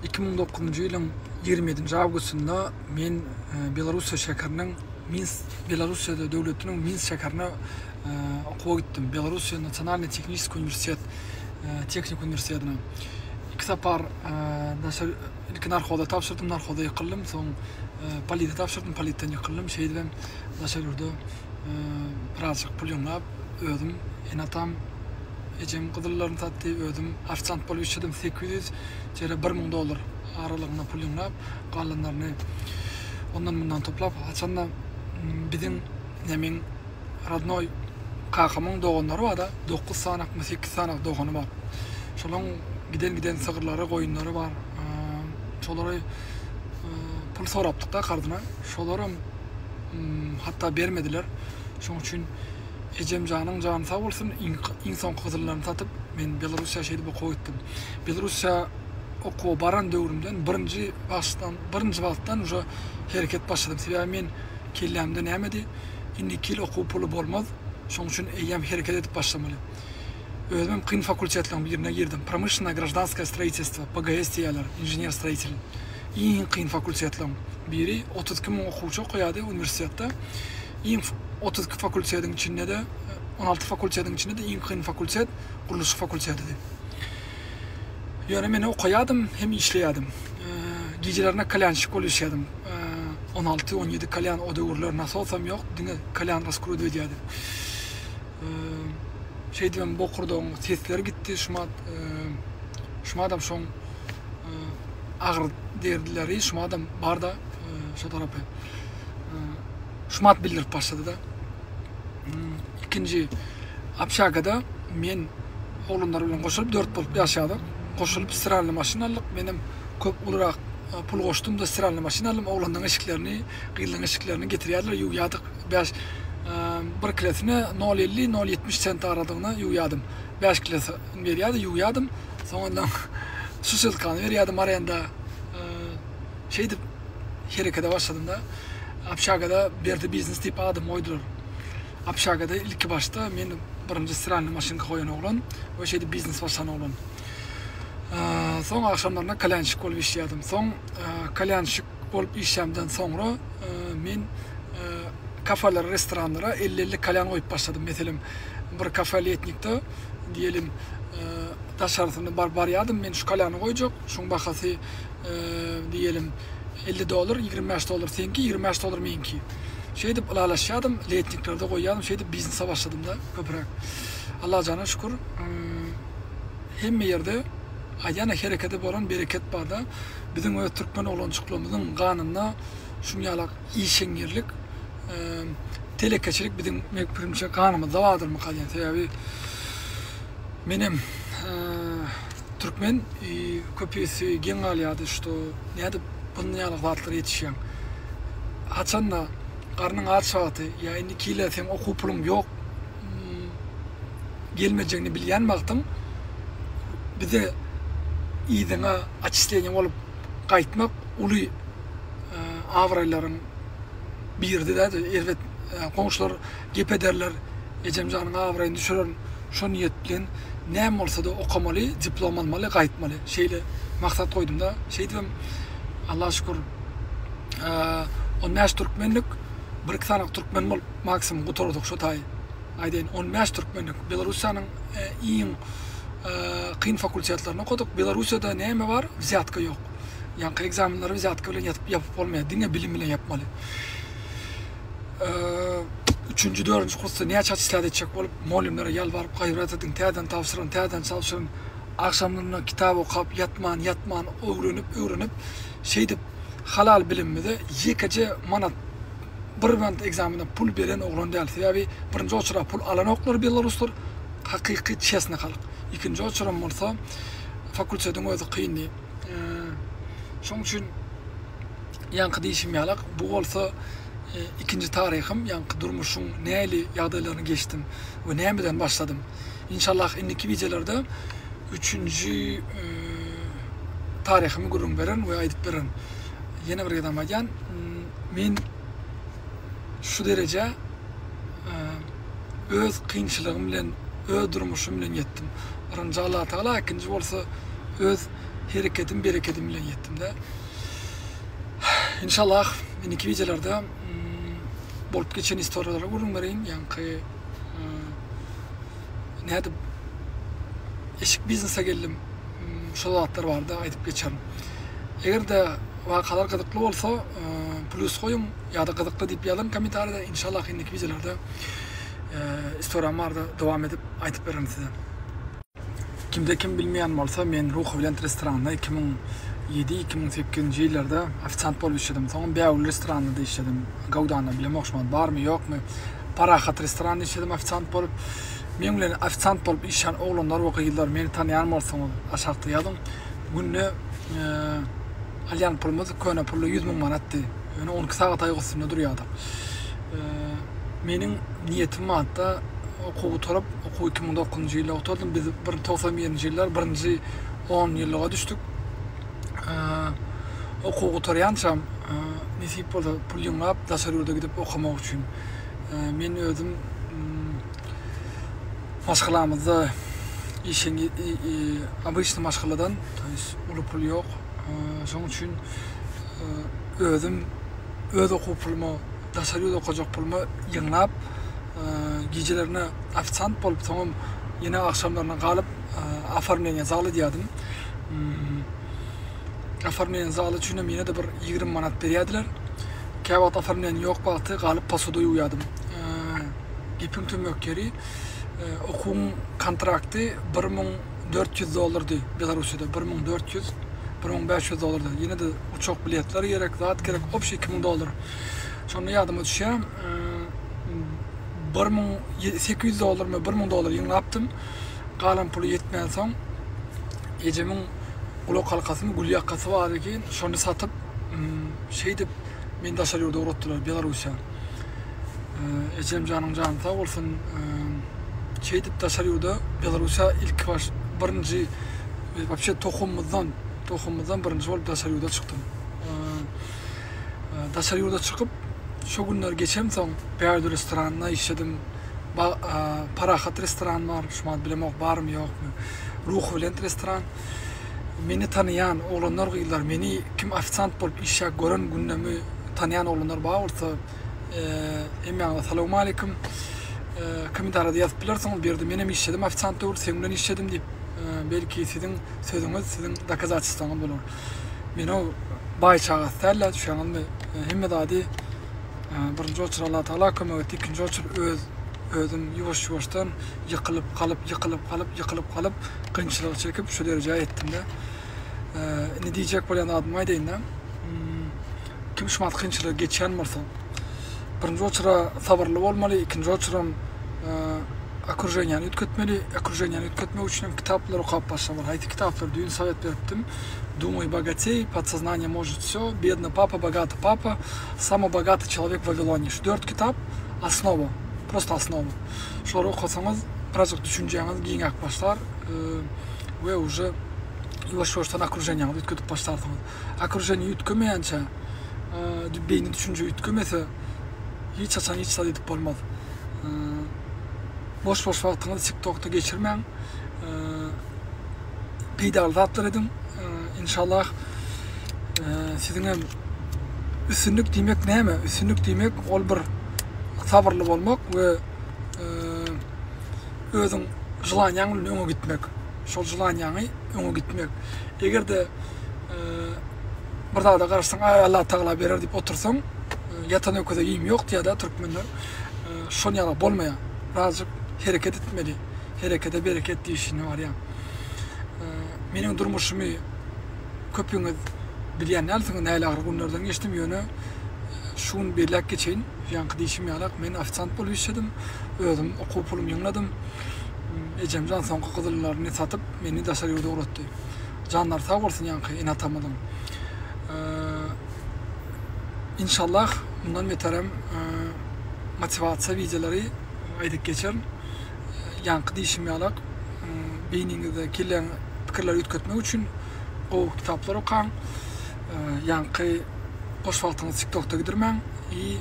2009-njy ýylyň 27-nji awgustynda men Belarussiýa şäheriniň Minsk, Belarussiýada döwletiniň Minsk şäherine okuwa gitdim. Belarussiýa Nasionalnyý tehniçeskiý uniwersitet, tehnik uniwersitetine. Iki sapar daşary ilki narhoza tabşyrdym, narhoza ýykyldym, soň polite tabşyrdym, politden ýykyldym. Şeýdibem daşary ýurda birazjyk pul ýygnap, özüm ene-atam ejem gyzyllaryny satdy, özüm ofisiant bolup işledim, 800 tere 1000 dollar aralygynda pul ýygnap, galanlaryny ondan-mundan toplap, haçanda biziň nemeň rodnoý kakamyň doganlary bar-da, 9 sanakmy, 8 sanak dogany bar. Şolaň giden-giden sygyrlary, goýunlary bar. Şolary pul sorapdyk-da karzyna. Şolaram hatda bermediler. Şonuň üçin ejem janyň jany sag bolsun, iň soňky gyzyllaryny satyp, men Belarussiýa şeýdip okuwa gitdim. Belarussiýa okuwa baran döwrümden birinji başdan, birinji wagtdan uje hereket başladym. Sebäbi men kellämde nämedi? Indiki ýyl okuw puly bolmaz. Şonuň üçin eýýäm hereket edip başlamaly. Özümem kyn fakultetleriň birine girdim. Promyşlennoe graždanskoe stroitelstwo, PGS diýýärler, inžener-stroitel. Iň kyn fakultetleriň biri. 32 müň okuwçy okaýardy uniwersitetde. Iň 32 fakultetiň içinde-de, 16 fakultetiň içinde-de iň kyn fakultet gurluşyk fakultetidi. Ýöne men okaýardym, hem işleýärdim. Gijelerine kalýanşik bolup işleýärdim. 16-17 kalýan o döwürler nasosam ýok, diňe kalýan raskruda edýärdi. Şeýdibem bokurdagyň sesleri gitdi. Şumat şumadam şoň agyr derdileri şumadam bar-da şo tarapy. Şumat bildirip başlady-da. Ikinji obşagada men oglanlar bilen goşulyp dört bolup ýaşadyk. Goşulyp stiralny maşyn aldyk. Menem köp ulurak pul goşdum-da stiralny maşyn aldym. Oglanlaryň eşiklerini, gyzlaryň eşiklerini getirýärdiler, ýuwýardyk. Bäş bir kilesine nol 50, nol 70 sent aralygyna ýuwýardym. Bäş kilesini berýärdi, ýuwýardym. Soňundan susilkany berýärdim arenda. Şeýdip herekete başladym-da. Obşagada Berdi biznes diýip adymy goýdular. Obşagada ilki başda men birinji stiralny maşynka goýan oglan we şeýdip biznes başlan oglan. Soň agşamlaryna kalýanşik bolup işleýärdim. Soň kalýanşik bolup işlämden soňra men kafelere, restoranlara 50-50 kalýan goýup başladym. Meselem, bir kafe letnikde diýelim daşarysyny bar barýardym, men şu kalýany goýjak, şuň bahasy diýelim 50 dollar, 25 dollar seňki, 25 dollar meňki. Şeýdip ylalaşýardym, letniklerde goýýardym, şeýdip biznese başladym-da köpräk. Allajana şükür, hemme ýerde aýdýan-a herekede bolan bereket bar-da. Biziň öz türkmen oglanjyklarymyzyň ganynda şuň ýalak işeňňirlik, telekeçilik biziň meň pikirimçe ganymyzda bardyrmyka diýen. Sebäbi menem türkmen köpüsi geň galýardy, şto nädip bunun ýaly zatlara ýetişýäň. Haçanda garnyň aç wagty ýa indiki ýyla seň okuw puluň ýok gelmejegini bilýän wagtyň bize yzyňa otçisleniýe bolup gaýtmak uly abraýlaryň biridi-dä. Erbet goňşular gep ederler, ejemjanyň abraýyny düşürerin. Şo niýet bilen näme bolsa-da okamaly, diplom almaly, gaýtmaly. Şeýle maksat goýdum-da. Şeýdibem Allaha şükür 15 türkmenlik, bir-iki sany türkmen bolup maksimum gutardyk şo taýy. Aýdaýyn, 15 türkmenlik. Belarussiýanyň iň kyn fakultetlerini okadyk. Belarussiýada näme bar? Wzýatka ýok. Ýaňky ekzamenleri wzýatka bilen ýatyp ýapyp bolmaýar. Diňe bilim bilen ýapmaly. Üçünji, dördünji kursda näçe attistat etjek bolup, mugallymlara ýalbaryp, gaýrat ediň, täzeden tabşyryn, täzeden tabşyryn. Agşamlaryna kitap okap, ýatman, ýatman, öwrenip, öwrenip, şeýdip halal bilimimize ýekeje manat bir manat ekzamene pul beren oglan däl. Sebäbi birinji oçura pul alanoklar belaruslar, hakyky çesny halk. Ikinji oçuram bolsa fakultetiň özi kyndy. Şoň üçin ýaňky diýşim ýalak, bu bolsa ikinji taryhym, ýaňky durmuşyň nähili ýagdaýlaryny geçdim we nämeden başladym. Inşallah indiki wideolarda üçünji taryhymy gürrüň bererin we aýdyp bererin. Ýene bir gezem aýdýan, men şu derejä öz kynçylygym bilen, öz durmuşym bilen ýetdim. Birinji Allatagala, ikinji bolsa öz. Hereketim, bereketim bilen ýetdim-de. Inşallah, indiki wideolarda bolup geçen istoriýalary gürrüň bereýin. Ýaňky nädip eşik biznese geldim, şol zatlar barada aýdyp geçerin. Eger-de wakalar gyzykly bolsa, plýus goýuň ýa-da gyzykly diýip ýazyň kommentariýada. Inşallah indiki wideolarda istoriýam barada dowam edip aýdyp bererin size. Kimde kim bilmeýän bolsa, men Ruhubelent restoranynda 2007, 2008-nji ýyllarda ofisiant bolup işledim. Soňam Bägül restoranynda-da işledim. Gawdanda bilemok şu wagt barmy, ýokmy. Parahat restoranynda işledim ofisiant bolup. Meň bilen ofisiant bolup işlän oglanlar we gyzlar meni tanaýan bolsaňyz aşakda ýazyň. Günde alýan pulumyz köne pulda 100 müň manatdy. Ýöne 12 sagat aýak üstünde durýardyk. Meniň niýetim bardy okuw gutaryp, okuwy 2009-njy ýylda gutardym. Biz bir 91-nji ýyllar birinji 10 ýyllyga düşdük. Okuw gutarýançam nesip bolsa pul ýygnap daşary ýurda gidip okamak üçin. Men özüm maşgalamyzda işeň obyçny maşgaladan, to ýest uly pul ýok. Şonuň üçin özüm öz okuw puluma daşary ýurda okajak pulumy ýygnap, gijelerine ofisiant bolup, soňam ýene agşamlaryna galyp oformleniýe zal edýärdim. Oformleniýe zaly üçin hem ýene-de bir 20 manat berýärdiler. Käwagt oformleniýe ýok wagty galyp posuda ýuwýardym. Gepiň tümmek ýeri, okuwyň kontrakty 1400 dollardy Belarussiýada, 1400, 1500 dollardy. Ýene-de uçak biletler gerek, zat gerek, obşi 2000 dollar. Şonda ýadyma düşýär, 1800 dollarmy, 1000 dollar ýygnapdym. Galan puly ýetmänsoň, ejemiň gulak halkasymy, gül ýakasy bar eken, şony satyp, şeýdip meni daşary ýurda ugratdylar, Belarussiýa. Ejem janyň jany sag bolsun. Şeýdip daşary ýurda, Belarussiýa ilki baş, birinji, wapşe tohumymyzdan, tohumymyzdan birinji bolup daşary ýurda çykdym. Daşary ýurda çykyp, şo günler geçemsoň, Bägül restoranynda işledim. Parahat restoran bar, şu wagt bilemok barmy ýokmy. Ruhubelent restoran. Meni tanaýan oglanlar gyzlar, meni kim ofisiant bolup işläp gören günlemi tanaýan oglanlar bar bolsa, hemmäňize salowmaleýkim. Kommentariýada ýazyp bilersiňiz, bu ýerde menem işledim ofisiant döwri, seň bilen işledim diýip. Belki siziň sözüňiz siziň dokazatelstwoňyz bolar. Men o baý çagasy däl-de, düşýäňizmi? Hemme zady birinji oçur Allah Tagala kömek etdi, ikinji oçur öz özüm ýuwaş-ýuwaşdan ýykylyp galyp, ýykylyp galyp, ýykylyp galyp, kynçylygy çekip şu derejä ýetdim-de. Indi diýjek bolýan zadymy aýdaýyn-da. Kim şu wagt kynçylygy geçýän bolsa, birinji oçura sabyrly bolmaly, ikinji oçuram okruženiýany üýtgetmeli. Okruženiýany üýtgetmek üçin hem kitaplar okap başlamaly. Haýsy kitaplar? Düýn sowet beripdim. Думай богатей, Подсознание может все, Бедный папа, богатый папа, Самый богатый человек в Вавилоне. Şu dört kitap osnowa, prosto osnowa. Şulary okasaňyz, birazjyk düşünjäňiz giňäp başlar we uje ýuwaş-ýuwaşdan okruženiýaňyzy üýtgedip başlarsyňyz. Okruženiýe üýtgemeýänçä, beýni düşünje üýtgemese, hiç haçan hiç zat edip bolmaz. Boş-boş wagtyňyzy TikTokda geçirmäň. Peýdaly zatlar ediň. Inşallah siziň hem üstünlik diýmek näme? Üstünlik diýmek ol bir sabyrly bolmak we özüň želaniýaň bilen öňe gitmek. Şol želaniýaňy öňe gitmek. Eger-de bir zada garaşsaň, aý Allah Tagala berer diýip otursaň, ýatan öküze iým ýok diýýär-de türkmenler. Şon ýaly bolmaýar. Birazjyk hereket etmeli. Herekede bereket diýişine barýar. Meniň durmuşymy köpüňiz bilýän dälsiňiz, nähili agyr günlerden geçdim, ýöne şu gün belläp geçeýin. Ýaňky diýşim ýalak, men ofisiant bolup işledim. Özüm okuw pulumy ýygnadym. Ejemjan soňky gyzyllaryny satyp, meni daşary ýurda ugratdy. Janlary sag bolsun ýaňky ene-atamyzyň. Inşallah mundan beterem motiwasiýa wideolary aýdyp geçerin. Ýaňky diýşim ýalak, beýniňizde kelläň pikirleri üýtgetmek üçin gowy kitaplar okaň. Ýaňky boş wagtyňyzy TikTokda gidirmäň i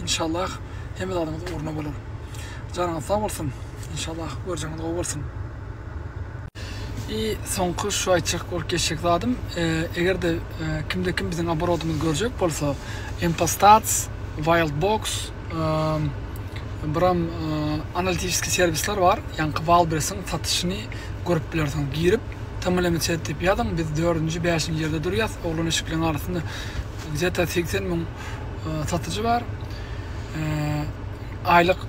inşallah hemme zadyňyz ugruna bolar. Janyňyz sag bolsun. Inşallah görjegiňiz gowy bolsun. I soňky şu aýtjak bolup geçjek zadym, eger-de kimde-kim biziň oborodymyzy görjek bolsa, Empostats, Wildbox, biram analitiçeskiý serwisler bar, ýaňky Wildberries-iň satyşyny görüp bilersiňiz. Girip, TMLMC diýip ýazyň, biz dördünji, bäşinji ýerde durýas, oglan-eşikleriň arasynda gde-to 80 müň satyjy bar. Aýlyk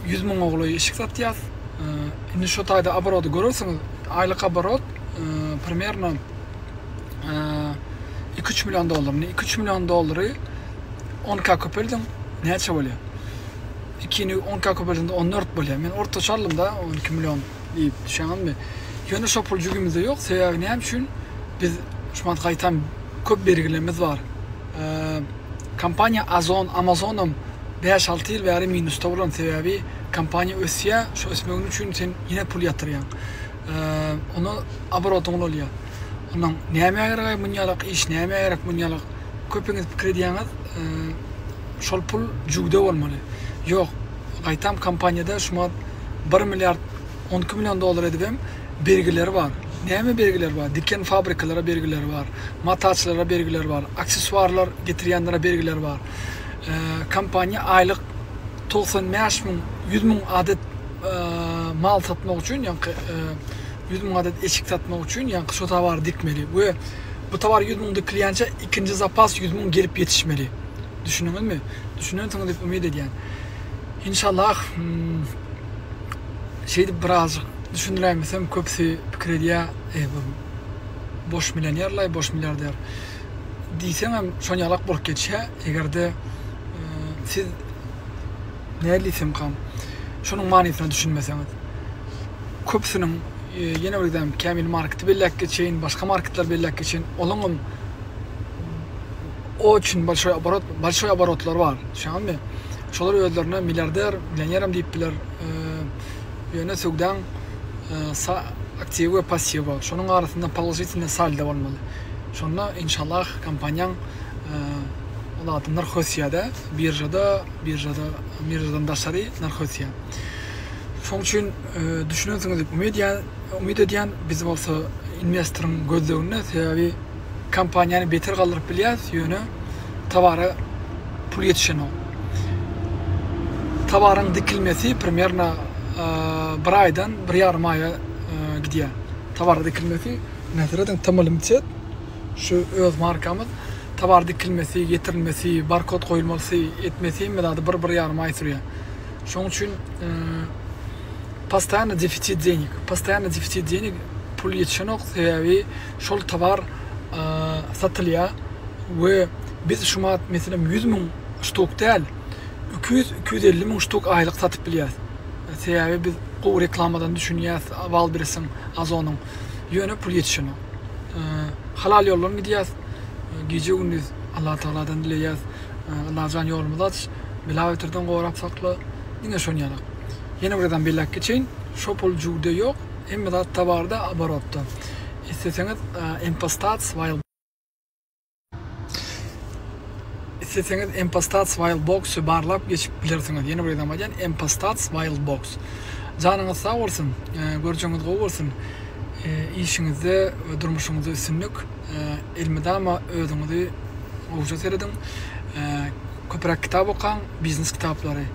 100 müňe golaý eşik satýas. Indi şu taýda oborody görersiňiz. Aýlyk oborot primerno 2-3 million dollar. Indi 2-3 million dollary 10K köpeldiň, näçe bolýar? 2-ni 10K köpeldiňde 14 bolýar. Men ortaça aldym-da 12 million diýip, düşýäňizmi? Ýöne şo pul jübimizde ýok. Sebäbi näme üçin? Biz şu wagt gaýtam köp bergilerimiz bar. Kompaniýa Azon, Amazonam bäş-alty ýyl bäri minusda bolan, sebäbi kompaniýa ösýär, şo ösmegini üçin sen ýene pul ýatyrýaň. Onda oborotyň ulalýar. Ondan nämä gerek munýalak iş, nämä gerek munýalak? Köpüňiz pikir edýäňiz, şol pul jübde bolmaly. Ýok, gaýtam kompaniýada şumat bir milliard 12 million dollar edibem bergileri bar. Näme bergileri bar? Diken fabrikalara bergileri bar. Mataçylara bergileri bar. Aksessuarlar getirýänlere bergileri bar. Kompaniýa aýlyk 95 müň, 100 müň adet mal satmak üçin, ýaňky 100 müň adet eşik satmak üçin, ýaňky şo towary dikmeli we bu towar 100 müň dikilýänçä ikinji zapas 100 müň gelip ýetişmeli. Düşündiňizmi? Düşünensiňiz diýip umyt edýän. Inşallah şeýdip birazjyk düşündiräýmesem köpüsi pikir edýär, e bu boş millionerlaý, boş milliarder diýseňem şonýalak bolup geçýär. Eger-de siz nädip diýsemkam şonuň manysyna düşünmeseňiz. Köpüsiniň ýene bir gezegem Kämil marketi belläp geçeýin, başga marketleri belläp geçeýin. Olaňam oçün bolşoý oborot, bolşoý oborotlary bar. Düşünýäňizmi? Şolar özlerine milliarder, millionerem diýip biler. Ýöne söwdaň aktiwi we passiwi bar. Şonuň arasynda položitelnyý saldo bolmaly. Şonda inşallah kompaniýaň ol ady nyrh ösýär-de, biržada, biržada, biržadan daşary nyrh ösýär. Şonuň üçin düşünensiňiz diýip umyt edýän, umyt edýän. Biz bolsa inwestoryň gözleginde, sebäbi kompaniýany beter galdyryp bilýäris, ýöne towara pul ýetişenok. Towaryň dikilmesi primerno bir aýdan bir ýarym aýa gidýär. Towar dikilmesi, ine serediň TM Limited şu öz markamyz. Towar dikilmesi, getirilmesi, barkod goýulmasy, etmesi hemme zady bir bir ýarym aý sürýär. Şonuň üçin postoýanno defisit denig, postoýanno defisit denig pul ýetişenok, sebäbi şol towar satylýar we biz şumat meselem 100 müň ştuk däl, 200-250 müň ştuk aýlyk satyp bilýäris. Sebäbi biz gowy reklamadan düşünýäs Wildberries-iň, Ozonyň. Ýöne pul ýetişenok. Halal ýoldan gidýäs. Gije-gündiz Allatagaladan dileýäs. Allajan ýolumyzy aç, bela-beterden gorap sakla. Diňe şony ýalak. Ýene bir gezem belläp geçeýin, şo pul jübüde ýok, hemme zat towarda, oborotda. Isleseňiz Empostats Wild Isleseňiz Empostats Wildbox-y barlap geçip bilersiňiz. Ýene bir gezem aýdýan, Empostats Wildbox. Janyňyz sag bolsun, görjegiňiz gowy bolsun. Işiňizde we durmuşyňyzda üstünlik. Elmydama özüňizi gowja serediň. Köpräk kitap okaň, biznes kitaplary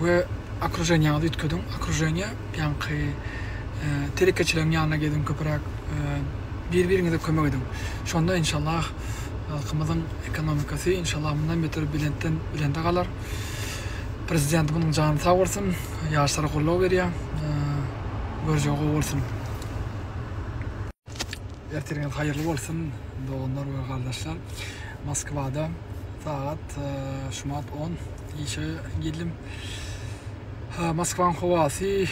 we okruženiýaňyzy üýtgediň. Okruženiýa, ýaňky telekeçileriň ýanyna geziň köpräk. Bir-biriňize kömek ediň. Şonda inşallah halkymyzyň ekonomikasy inşallah mundan beter belentden belende galar. Prezidentimiziň jany sag bolsun, ýaşlara goldaw berýär. Görjegi gowy bolsun. Ertiriňiz haýyrly bolsun, doganlar we gardaşlar. Moskwada sagat şumat 10 işe geldim. Moskwaň howasy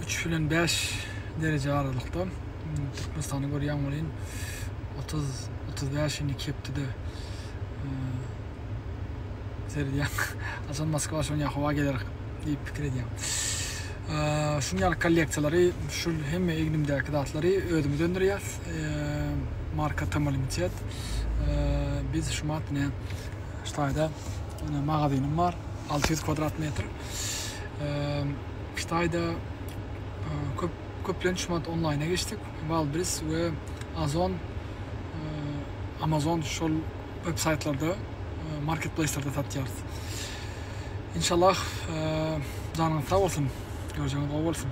3 bilen 5 dereje aralykda. Türkmenistany görýän welin 30 35 indiki hepdede seredýän. Haçan Moskwa şoň ýaly howa geler diýip pikir edýän. Şuň ýaly kolleksiýalary, şu hemme egnimdäki zatlary özümiz öndürýäs. Marka TM Limited. Biz şu mat ine şu taýda magazynym bar. 600 kvadrat metr. Şu taýda köp. Köplenç şu wagt onlaýna geçdik. Wildberries we Ozon, Amazon şol web saýtlarda, marketplace'lerde satýarys. Inşallah janyňyz sag bolsun. Görjegiňiz gowy bolsun.